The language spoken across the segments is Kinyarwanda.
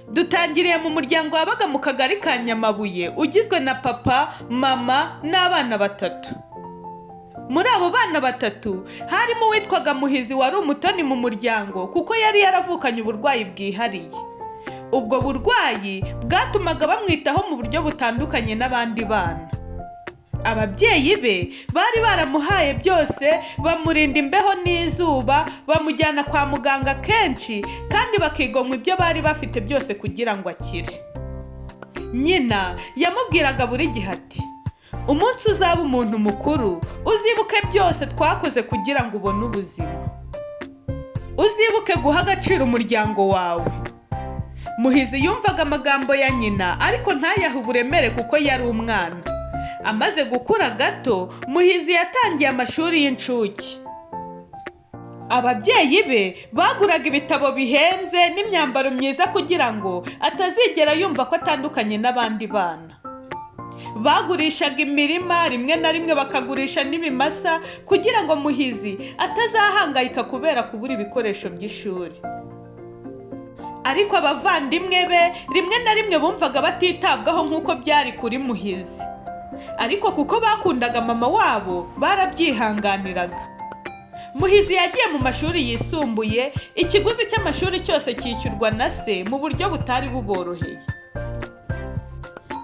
Dutangiriye mu muryango wabaga mu kagari ka Nyamabuye, ugizwe na papa, mama n'abana batatu. Muri abo bana batatu harimo uwitwaga Muhizi, wari umutoni mu muryango kuko yari yaravukanye uburwayi bwihariye. Ubwo burwayi bwatumaga bamwitaho mu buryo butandukanye n'abandi bana. Ababyeyi be bari baramuhaye byose, bamurinda imbeho n'izuba, bamujyana kwa muganga kenshi kandi bakigomwa ibyo bari bafite byose kugira ngo akire. Nyina yamubwiraga buri gihe ati: "Umunsi uzaba umuntu mukuru, uzibuke byose twakoze kugira ngo ubone ubuzima. Uzibuke guha agaciro umuryango wawe." Muhizi yumvaga amagambo ya nyina ariko ntayahe uburemere kuko yari umwana. Amaze gukura gato, Muhizi yatangiye amashuri y'incuke. Ababyeyi be baguraga ibitabo bihenze n'imyambaro myiza kugira ngo atazigera yumva ko atandukanye n'abandi bana. Bagurishaga imirima, rimwe na rimwe bakagurisha n'ibimasa kugira ngo Muhizi atazahangayika kubera kubura ibikoresho by'ishuri. Ariko abavandimwe be rimwe na rimwe bumvaga batitabwaho nk'uko byari kuri Muhizi, ariko kuko bakundaga mama wabo barabyihanganiraga. Muhizi yagiye mu mashuri yisumbuye, ikiguzi cy'amashuri cyose cyishyurwa na se mu buryo butari buboroheye.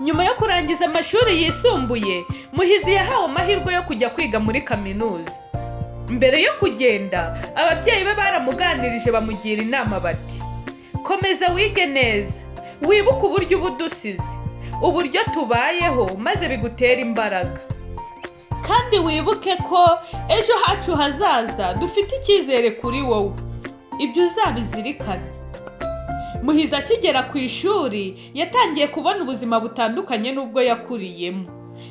Nyuma yo kurangiza amashuri yisumbuye, Muhizi yahawe amahirwe yo kujya kwiga muri kaminuza. Mbere yo kugenda, ababyeyi be baramuganirije, bamugira inama bati: "Komeza wige neza, wibuke uburyo uba udusize, uburyo tubayeho, maze bigutere imbaraga. Kandi wibuke ko ejo hacu hazaza dufite icyizere kuri wowe, ibyo uzabizirikane." Muhizi akigera ku ishuri yatangiye kubona ubuzima butandukanye n'ubwo yakuriyemo.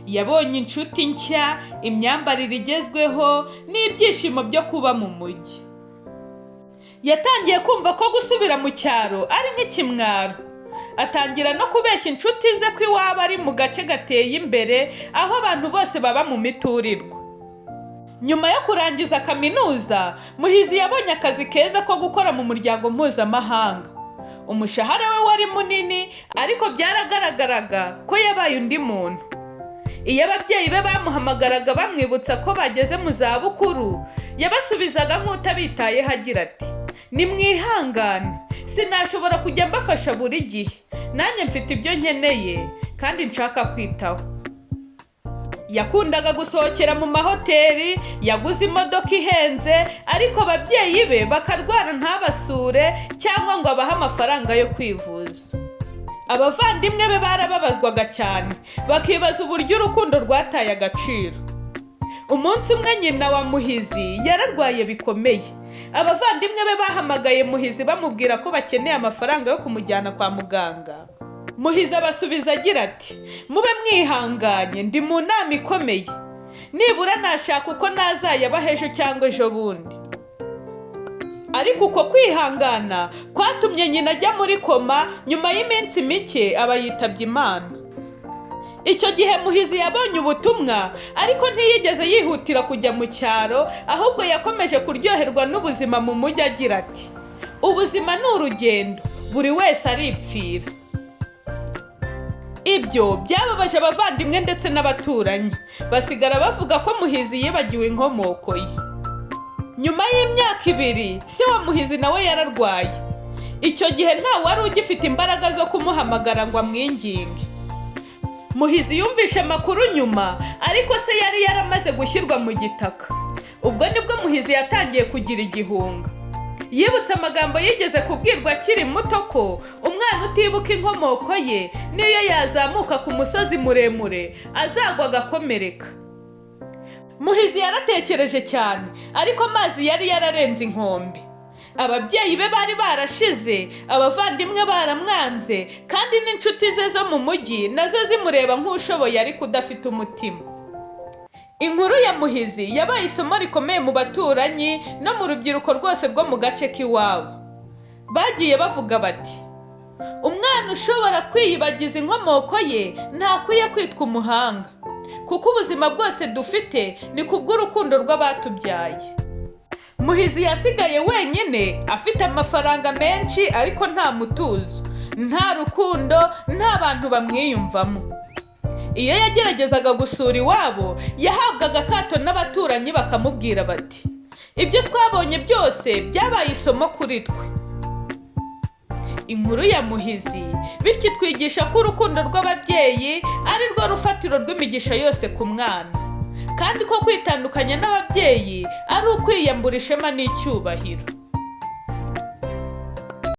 Yabonye inshuti nshya, imyambarire igezweho n'ibyishimo byo kuba mu mujyi. Yatangiye kumva ko gusubira mu cyaro ari nk'ikimwaro, atangira no kubeshya inshuti ze ko iwabo ari mu gace gateye imbere, aho abantu bose baba mu miturirwa. Nyuma yo kurangiza kaminuza, Muhizi yabonye akazi keza ko gukora mu muryango mpuzamahanga. Umushahara we wari munini, ariko byaragaragaraga ko yabaye undi muntu. Iyo ababyeyi be bamuhamagaraga bamwibutsa ko bageze mu zabukuru, yabasubizaga nk'utabitayeho agira ati: "Nimwihangane, sinashobora kujya mbafasha buri gihe, nanjye mfite ibyo nkeneye kandi nshaka kwitaho." Yakundaga gusohokera mu mahoteli, yaguze imodoka ihenze, ariko ababyeyi be bakarwara ntabasure cyangwa ngo abahe amafaranga yo kwivuza. Abavandimwe be barababazwaga cyane, bakibaza uburyo urukundo rwataye agaciro. Umunsi umwe nyina wa Muhizi yararwaye bikomeye. Abavandimwe be bahamagaye Muhizi bamubwira ko bakeneye amafaranga yo kumujyana kwa muganga. Muhizi abasubiza agira ati: "Mube mwihanganye, ndi mu nama ikomeye, nibura nashaka uko nazayabaha ejo cyangwa ejo bundi." Ariko uko kwihangana kwatumye nyina ajya muri koma, nyuma y'iminsi mike aba yitabye Imana. Icyo gihe Muhizi yabonye ubutumwa, ariko ntiyigeze yihutira kujya mu cyaro, ahubwo yakomeje kuryoherwa n'ubuzima mu mujyi agira ati: "Ubuzima ni urugendo, buri wese aripfira." Ibyo byababaje abavandimwe ndetse n'abaturanyi, basigara bavuga ko Muhizi yibagiwe inkomoko ye. Nyuma y'imyaka 2, se wa Muhizi nawe yararwaye. Icyo gihe nta wari ugifite imbaraga zo kumuhamagara ngo amwinginge. Muhizi yumvishe amakuru nyuma, ariko se yari yaramaze gushyirwa mu gitaka. Ubwo nibwo Muhizi yatangiye kugira igihunga. Yibutse amagambo yigeze kubwirwa akiri muto ko umwana utibuka inkomoko ye, n'iyo yazamuka ku musozi muremure azagwa agakomereka. Muhizi yaratekereje cyane, ariko amazi yari yararenze inkombe. Ababyeyi be bari barashize, abavandimwe baramwanze, kandi n'inshuti ze zo mu mujyi nazo zimureba nk'ushoboye ariko udafite umutima. Inkuru ya Muhizi yabaye isomo rikomeye mu baturanyi no mu rubyiruko rwose rwo mu gace k'iwabo. Bagiye bavuga bati: "Umwana ushobora kwiyibagiza inkomoko ye ntakwiye kwitwa umuhanga, kuko ubuzima bwose dufite ni kubw'urukundo rw'abatubyaye." Muhizi yasigaye wenyine, afite amafaranga menshi ariko nta mutuzo. Nta rukundo, nta bantu bamwiyumvamo. Iyo yageragezaga gusura iwabo, yahabwaga akato n'abaturanyi bakamubwira bati: "Ibyo twabonye byose byabaye isomo kuri twe." Inkuru ya Muhizi bityo itwigisha ko urukundo rw'ababyeyi ari rwo rufatiro rw'imigisha yose ku mwana, kandi ko kwitandukanya n'ababyeyi ari ukwiyambura ishema n'icyubahiro.